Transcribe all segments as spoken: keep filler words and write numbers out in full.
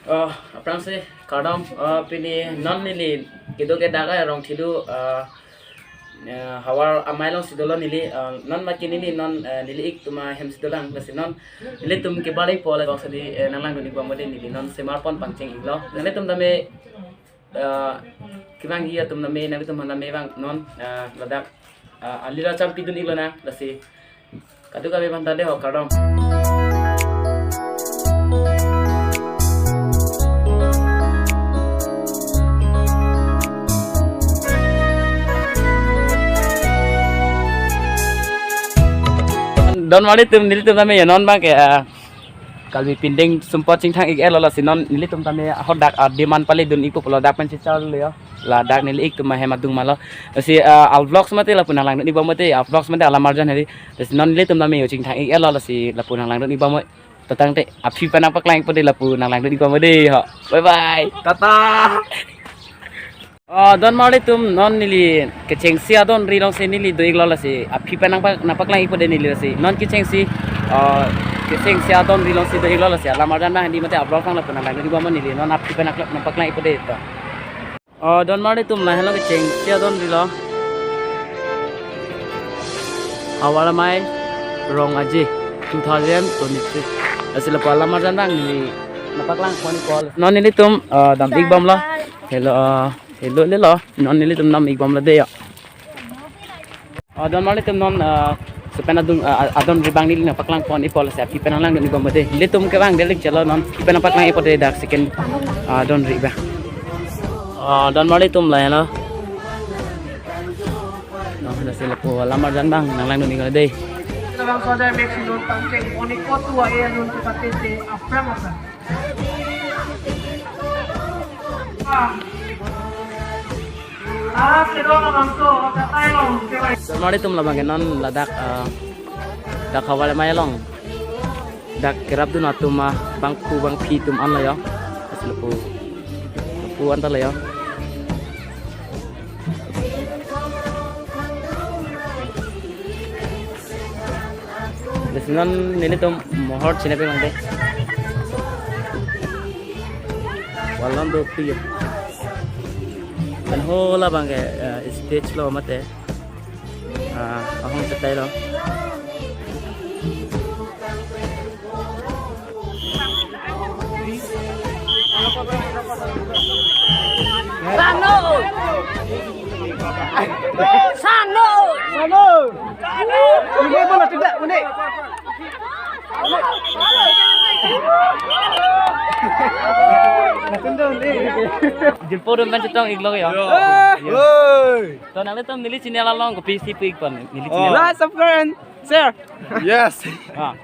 Oh, aphrangsi kardom, oh, pini non neli kedo ke dak arong thidu, ah, eh, Hawar amei alongsi dolo neli, ah, non mati neli non, eh, neli ik atum ahem si dolang, lasi non nelitum kebalik po le bangso di, eh, nanglangdun-ik bom mode neli non semar pon pangcheng-iklo. Nanglitum tame, eh, kevangji atum tame, nanglitum tame vang non, eh, ladak, eh, alila champidun-iklo nang, lasi kadokave aphan ta dei ho, kardom. Don marli atum, nelitum tame ya non bang ke, ah, Karbi pindeng sumpot chingthang-ik-etlo, lasi non nelitum tame hadak, ah, demand pale dun-ikpo pulo dak pen si charlo yo. Ladak neli ik atum ahem adung malo. Lasi, ah, al vlogs mate lapu nanglangdun-ik bom mate, al vlogs mate alam arjan hedi. Lasi non nelitum tame yo chingthang-ik-etlo, lasi lapu nanglangdun-ik bom mo. Totang te aphi pen nangpaklang-ikpo dei, lapu nanglangdun-ik bom dei ho. Bye bye. Tata. Oh, don marli atum, non neli kechengsi adon ri alongsi neli do-iklo, lasi aphi pen nangpa-, nangpaklang-ikpo dei neli, lasi non kechengsi, oh, kechengsi adon ri alongsi do-iklo, lasi alam arjan bang hedi mate upload kang lapu nanglangdun-ik bom neli non aphi pen nangpaklang-ikpo dei to. Oh, don marli atum, lahelo kechengsi adon rilo. Hawar amei, Rong Aje, two thousand twenty-three. Lasi lapu alam arjan bang neli nangpaklang pon-ikpo. Non nelitum, ah, dam-ik bomlo. Hello, ah, hello, hello. Non nelitum dam-ik bomlo dei yo. Ah, don marli atum, non, ah, supen adung, ah, adon ri bang neli nangpaklang pon-ikpo, lasi aphi pen nanglangdun-ik bom dei. Nelitum kevang delik chalo non aphi pen nangpaklang-ikpo dei dak second, ah, adon ri bang. Ah, don marli atum, lahelo. Oh, lasi lapu alam arjan bang nanglangdun-iklo dei. Labangso ajai mek si non pangcheng pon-ikpo, tua e non kita tete aphrang aphrang. Ah, ah, kedua labangso, katai long, kewai. Don marli atum, labang ke non ladak, ah, dak Hawar amei along dak kerapdun atum, ah, bangphu bangphi atum anlo yo. Lasi lapu, lapu anta lo yo. Lasi non nelitum mohor chinine pemang dei. Walon do priyo. Pen ho labang ke, eh, stage lo mate. Ah, ahong setai lo. Sano! Sano! Sano! Ini mana tidak, ini? Jempol dum kan chetong-iklo yo. Yo. Yo. Hoi. To nanglitum neli channel along kopi si pu-ik pon, neli channel. Oh. Like, subscribe, and share. Yes. Ah.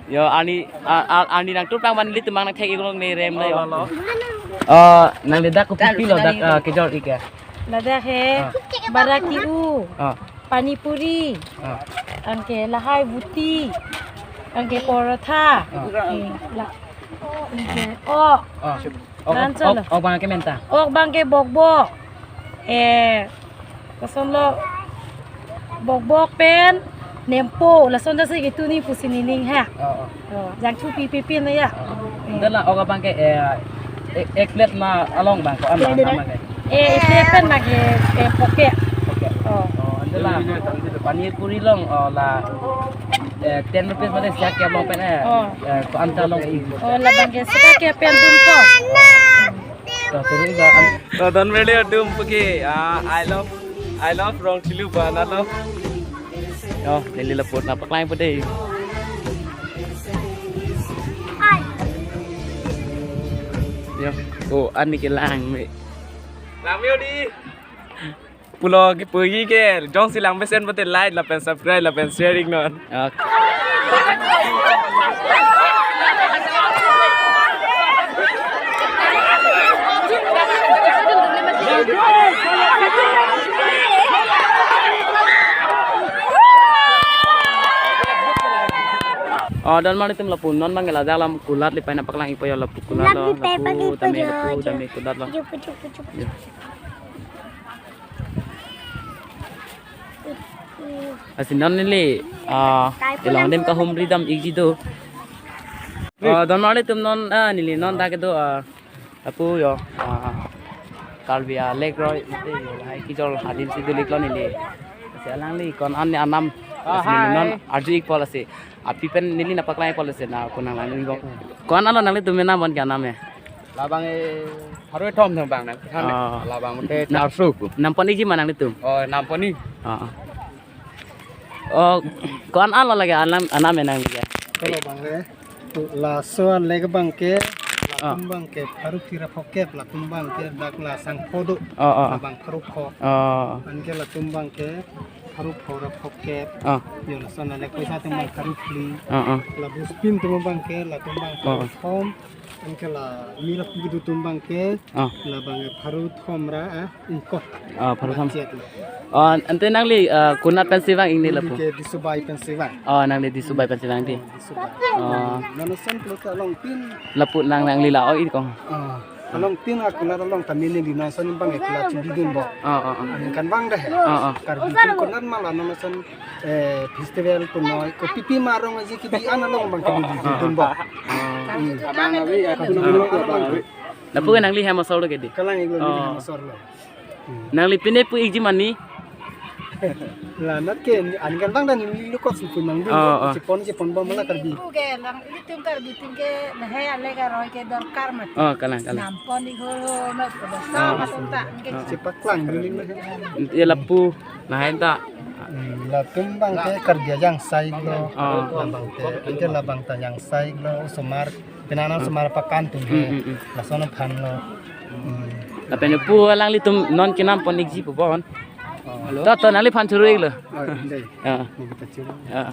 Yo, ani, ah, ah, ani nangtup lang man nelitum nangthek-ik long ne rem lo yo. Oh, lo, lo. Oh, nangli dak kopi pilo dak, ah, kejor-ik ya? Ladak he, ah, bara ki-u, ah, pani puri, ah, anke lahai buti, anke porotha, ah, eh, la, anke, oh. Ah. Ok, ok, ok, bang ke menta. Ok bang ke bokbok. Eh, lason lo bokbok pen nempo, lason jasi ketuni pusi nening ha. Oh, oh. Oh, jangthu pipi pin ya. Oh. Eh. Dala ok bang ke, eh, ek, ek plate ma along bang ko ama, ama ke. Eh, ek plate pen ma ke, eh, poke. Poke. Oh. Oh, dala pani puri along, oh, la, eh, ten rupees mate siak ke along pen, eh. Oh. Eh, ko anta along. Oh, labang ke siak ke pen dum ko. To, turu iba an. To, don marli atum puke, ah, I love, I love Rongchili ba, na lo. Oh, neli lapu nangpaklang-ikpo dei. Yo, oh, ani kelang me. Lang me odi. Pulo kepuji ke, jongsi lang mesen pute like, lapen subscribe, lapen share-ik non. Okay. Oh, don marli atum, lapu non bang ke ladak alam kulat lipai nangpaklang-ikpo yo, lapu kulat lo, lapu tame, lapu tame kulat lo. Yo. Lasi non neli, ah, elong adim kahumri dam-ikji do. Oh, don marli atum non, ah, neli non dak kedo, ah, apu yo, ah, Karbi a lake roi, mate yo, lahai kejor adim si dolik lo neli. Si alangli ko-an an anam, ah, si neli non arju ik pol si. Api pen neli nangpaklang ik pol si na kunang lang neli ko. Ko-an an lo nanglitum menam bon ke anam e? Labang e, pharo thom thom bang nang. Ah. Labang mate na-, charso pu. Nampon ikji ma nanglitum? Oh, nampon ik. Ah. Oh, ko-an an lo lake anam, anam e nangli ke? Ko labang le, laso an le ke bang ke, ah, latum bang ke, pharo phli ra phokep, latum bang ke, dak la sangpho do, ah, ah, ah, labang pharo pho. Ah. Anke latum bang ke, pharo pho ra phokep. Ah. Yo, laso an le poisa atum bang pharo phli. Ah, ah. La buspin atum bang ke, latum bang, ah, pharo thom. Anke la mira pu kedo atum bang ke, ah, labang pharo thom ra, ah, ingkoi. Ah, pharo thom. Chet lo. Oh, ante nangli, ah, konat pensi vang ingni lapu? Neli ke Disubai pensi vang. Oh, nangli Disubai pensi vang di. Disubai. Oh. Non ason pulote along tin. Lapu nang nangli la, oh, ingkoi. Ah, along tin akulat along ta mene di non ason bang ke la chingki dun bo. Oh, oh, oh. Aningkan vang dah. Oh, oh. Karbi atum konat ma la non ason, eh, festival punoi, kopipi ma arong aji kebi an along bang kebi di dun bo. Oh. Hmm. Abang abi, aku nunggu abang abi. Lapu ke nangli hem asor lo ke di? Kalang ik lo, neli, oh, hem asor lo. Hmm. Nangli pine pu ikji ma ni? La nat ke, aningkan vang dah neli lukot si pu nang dun. Oh, oh. Chepon, chepon bo ma la Karbi. Pu ke lang, ilitum Karbi atum ke, lahai a lake aroi ke dorkar mati. Oh, kalang, kalang. Nampon ik ho ho, mat ko, oh, sama, oh, sung ta, ke, oh, chepaklang dun ni. Ya lapu, lahai ta. Hmm, latum bang ke Karbi ajangsai lo. Oh. Labang ke, anke labang ta ajangsai lo, osomar, penana osomar pakan atum he. Hmm, hmm, hmm. Lason aphan lo. Hmm. Lapen pu alanglitum non kenampon ikji pu bon. Oh. To, to, nangliphan choro ik lo. Oh, dei. Ya. Neli ta choro. Ya.